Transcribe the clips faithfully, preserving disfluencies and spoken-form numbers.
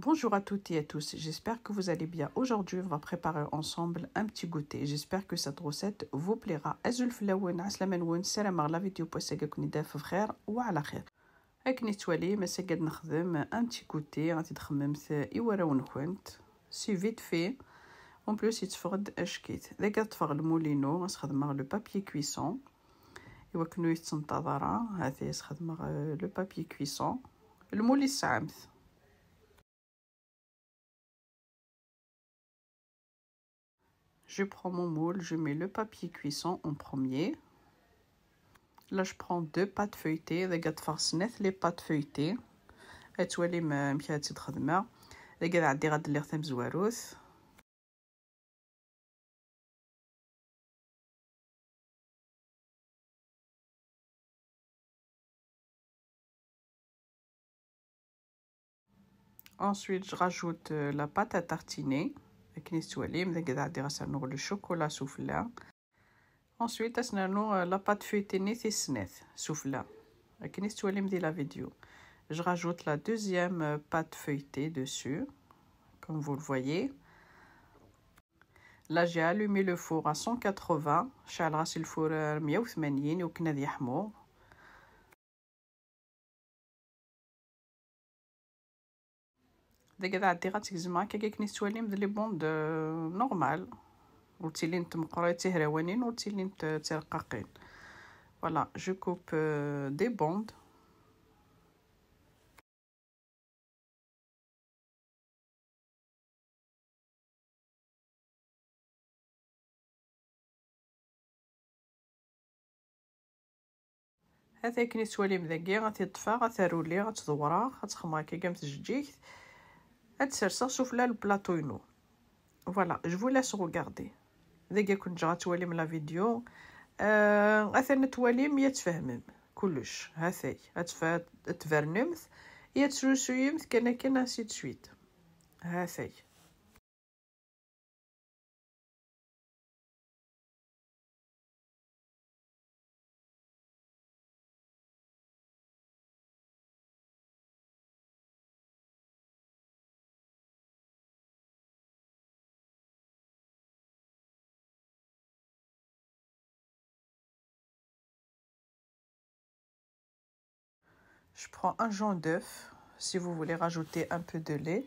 Bonjour à toutes et à tous, j'espère que vous allez bien. Aujourd'hui, on va préparer ensemble un petit goûter. J'espère que cette recette vous plaira. Azul fell-awen, ɛeslama-nwen, ssarameɣ la vidéo n wass-agi ad ken-id-taf bxir wa ɛla xir. Akken i tettwalim, ass-agi ad nexdem un petit goûter, ad t-id-txemmemt i warraw-nkent. C'est vite fait. En plus, yetteffeɣ-d ackit. Dagi ad ṭṭfeɣ lmul-inu, ad s-xedmeɣ le papier cuisson. Iwakken ur yi-tettenṭaḍ ara, hati ad s-xedmeɣ, euh, le papier cuisson. Lmul i tesɛamt. Je prends mon moule, je mets le papier cuisson en premier. Là, je prends deux pâtes feuilletées. Dagi ad ṭṭfeɣ snat les pâtes feuilletées. Ad twalim, euh, amek ara tt-id-xedmeɣ. Dagi ad ɛeddiɣ ad lliɣ tamezwarut. Ensuite, je rajoute, euh, la pâte à tartiner. Akken i tettwalim, dagi ad ɛeddiɣ ad s-rnuɣ le chocolat sufella. Ensuite, ad s-nernu, euh, la pâte feuilletée-nni tis snat sufella. Akken i tettwalim di la vidéo. Je rajoute la deuxième, euh, pâte feuilletée dessus, comme vous le voyez. Là, j'ai allumé le four à cent quatre-vingts. Ceɛleɣ-as lfur ar meyya u tmanyin iwakken ad yeḥmu. Dagi ad ɛeddiɣ ad tt-gezmeɣ akka akken i tettwalim d les bandes, euh, normal. Ur ttilint meqqrit d tihrawanin, ur ttilint, euh, d tirqaqin. Voilà, je coupe, euh, des bandes. Hati akken i tettwalim dagi, ad t-ṭṭfeɣ, ad t-rulliɣ, ad t-ḍewreɣ, ad t-xemmeɣ akka am tjeǧǧigt, ad t-serseɣ sufella le plateau-inu. Voilà, je vous laisse regarder. Dagi ad ken-ǧǧeɣ ad twalim la vidéo. Euh, atan ad twalim, ad tfehmem kullec. Hatay, ad tfa-, ad tbernemt, ad tesrusuyemt kan akken, ainsi de suite. Hatay. Je prends un jaune d'œuf, si vous voulez rajouter un peu de lait.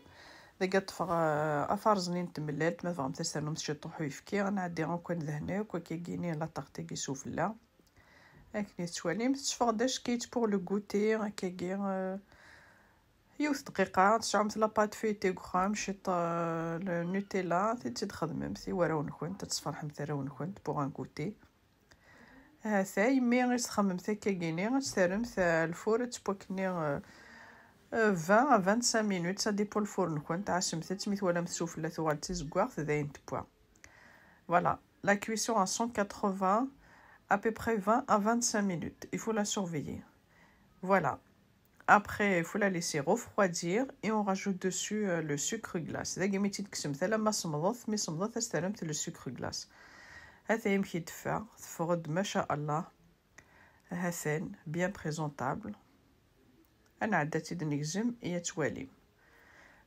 Dagi ad ṭṭfeɣ, euh, afarẓni n tmellalt, ma tebɣamt ad s-ternumt ciṭuḥ uyefki, ad nɛeddi akk ad nedhen akk, akkagini la tarte-agi sufella. Akken i tettwalim, tetteffeɣ-d ackit pour le goûter, akkagi, euh, yiwet dqiqa, tesɛumt la pâte feuilletée deg uxxam, ciṭ, euh, le Nutella, ad tt-id-txedmemt i warraw-nkent, ad tesferḥemt arraw-nkent pour un goûter. Hatay, mi i s-txemmemt akkagini, ad tt-terremt ar lfur, ad teww akkenni, euh, euh, vingt à vingt-cinq minutes, ça dépend lfur-nkent, ɛassemt-tt, mi twalamt sufella tuɣal d tizeggaɣt, d ayen tewwa. Voilà, la cuisson à cent quatre-vingts, à peu près vingt à vingt-cinq minutes, il faut la surveiller. Voilà. Après, il faut la laisser refroidir et on rajoute dessus, euh, le sucre glace. Dagi mi tt-id-tekksemt alamma semmḍet, mi semmḍet ad s-terremt le sucre glace. Hatay amek i d-teffeɣ, teffeɣ-d ma sha Allah. Hatay, bien présentable. Ad nɛeddi ad tt-id-negzem i ad twalim.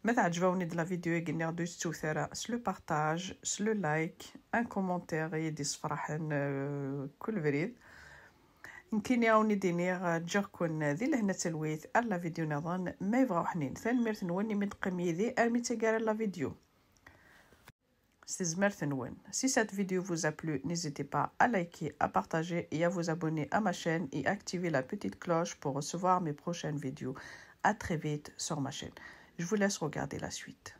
Ma teɛǧeb-awen-id la vidéo-agi, nniɣ-d ur tettut ara s le partage, s le like, un commentaire i yi-d-yessefraḥen, euh, kul brid. Nekkini ad wen-id-iniɣ, ǧǧiɣ-ken di lehna d talwit, ar la vidéo niḍen, ma yebɣa uḥnin. Tanemmirt-nwen imi d-teqqim yid-i armi d taggara n la vidéo. S tezmert-nwen. Si cette vidéo vous a plu, n'hésitez pas à liker, à partager et à vous abonner à ma chaîne et activer la petite cloche pour recevoir mes prochaines vidéos. À très vite sur ma chaîne. Je vous laisse regarder la suite.